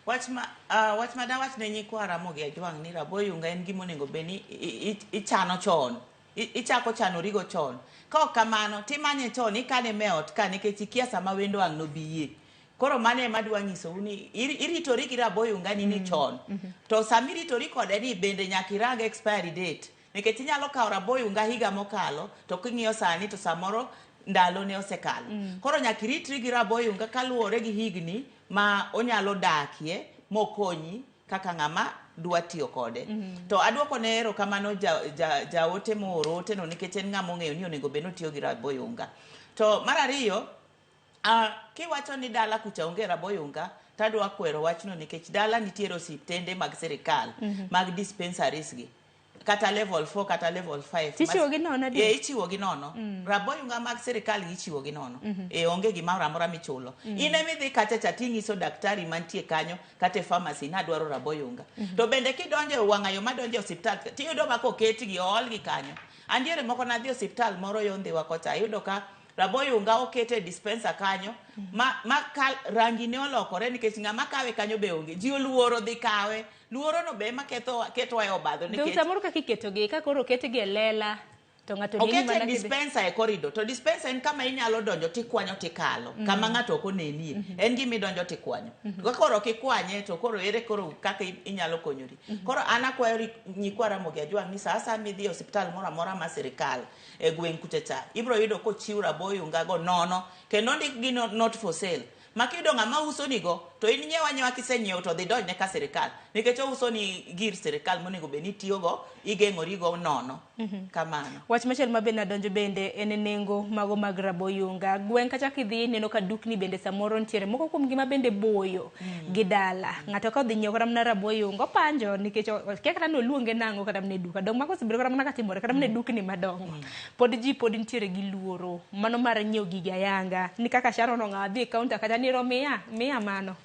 Wach ma dawach ne nyikwa Ramogi Ajwang' ni raboyunga en gima onego bed ni ichano chon. Ichako chanorigo chon. Ka ok kamano, timanye chon, ikane me ot ka nikech ikia sama wendo ang' nobiyie. Koro mano ema adwa nyisou ni iritori gi raboyunga ni ni chon. To sama iritori kode ni bende nyaka irang expiry date. Nikech inyalo kawo raboyunga higa mokalo to king'iyo sani to samoro ndalo ne osekalo. Koro nyaka iritri gi raboyunga kaluwore gi higni ma onyalo dakie mokonyi kaka ng'ama dwa tiyo kode. To aduoko ne erokamano jaote mooro ote no nikech en ng'ama ong'eyo ni onego bed ni otiyo gi raboyunga. To mar ariyo, kiwacho ni dala kucha onge raboyunga, tadwa kwero wachno nikech dala nitiere osiptende mag sirikal mag dispensaries gi. Kata level 4 kata level 5. Tichiwo gi nono adier? Eh, ichiwo gi nono. Raboyunga mag sirikal gi ichiwo gi nono. E onge gimoro amora michulo. In ema idhi kacha cha ting'iso daktari mantie kanyo kata e pharmacy ni adwaro raboyunga. To bende kidonjo e wang'ayo madonjo e osiptal tiyudo ma koketgi oolgi kanyo. An diere moko nadhi e osiptal moro yo Ndhiwa kocha ayudo ka raboyunga oket e dispenser kanyo ma rangi ne olokore nikech ng'ama kawe kanyo be onge. Ji oluoro dhi kawe. Luoro no be ema ketho ketwa e obadho nikech samoro kaka iketogi ka koro oketgi e lela to ng'ato neni okete mana dispenser e corridor to dispenser en kama inyalo donjo tikwanyo tikalo kama ng'ato ok onenie. En gima idonjo tikwanyo. Ka koro ok ikwanye to koro ere koro kaka inyalo konyori. Koro an akwayo nyikwa Ramogi Ajwang' ni sa asaya midhi e osiptal moro amora mar sirikal e gweng' kucha cha ibiro yudo kochiw raboyunga go nono kendo ondik gi not for sale. Ma kiyudo ng'ama uso ni go to in nyiew anyiewa kisenyiewo to dhi donjne ka sirikal nikech ouso ni gir sirikal monego bed ni itiyo go igeng'ori go nono. Kamano. Wach machielo ma bende adonjo bende en nengo mago mag raboyunga. Gweng' kacha kidhi ineno ka dukni bende samoro nitiere moko kuom gi ma bende boyo gi dala. Ng'ato ka odhi nyiewo kata mana raboyunga opanjo nikech okia kata ni oluonge nang'o kata mana e duka. Dong mago osebedo kata mana katimore kata mana e dukni madongo. Pod ji pod nitiere gi luoro mano mar nyiewo gigi ayanga ni kaka Sharon ong'awo adhi e counter kacha ni miya miya mano.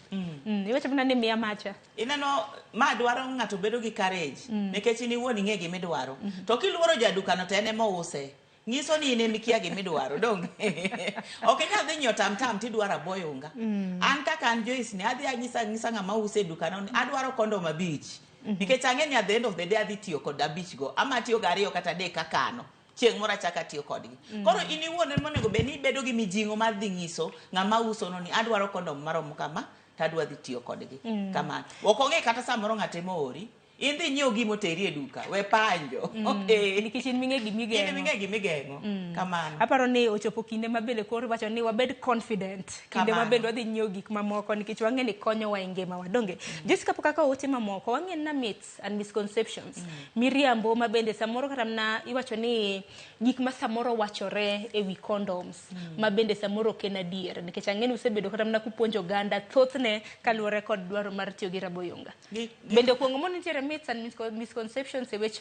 Iwacho mana ni miya macha. Ineno ma dwaro ng'ato bedo gi courage nikech in iwuon ing'e gima idwaro. To kiluoro jadukano to en ema ouse. Nyiso ni in ema ikia gima idwaro donge? Ok inyal dhi nyiewo tam tam tidwaro aboyunga. An kaka an Joyce ni adhi anyisa anyisa ng'ama uso e dukano ni adwaro kondom abich. Nikech ang'e ni at the end of the day adhi tiyo kod abich go. Ama atiyo gi ariyo kata adek akano. Chieng' moro achako atiyo kodgi. Koro in iwuon ema onego bed ni ibedo gi mijing'o mar dhi nyiso ng'ama uso no ni adwaro kondom maromo kama to adwa dhi tiyo kodgi. Kamano. Ok ong'e kata samoro ng'ato ema oori. In dhi nyiew gima oteri e duka. We panjo. Nikech in ming'e gima igeng'o. In ming'e gima igeng'o. Kamano. Aparo ni ochopo kinde ma bende koro iwacho ni wabed confident. Kinde ma bende wadhi nyiewo gik mamoko nikech wang'e ni konyowa e ngimawa. Donge? Jessica pok akawo ote mamoko. Wang'e na myths and misconceptions. Miriambo ma bende samoro kata mana iwacho ni gik ma samoro wachore e wi condoms ma bende samoro ok en adier. Nikech ang'e ni usebedo kata mana kupuonjo oganda thothne kaluwore kod dwaro mar tiyo gi raboyunga. Bende okuongo mondo nitiere myths and misconceptions e wech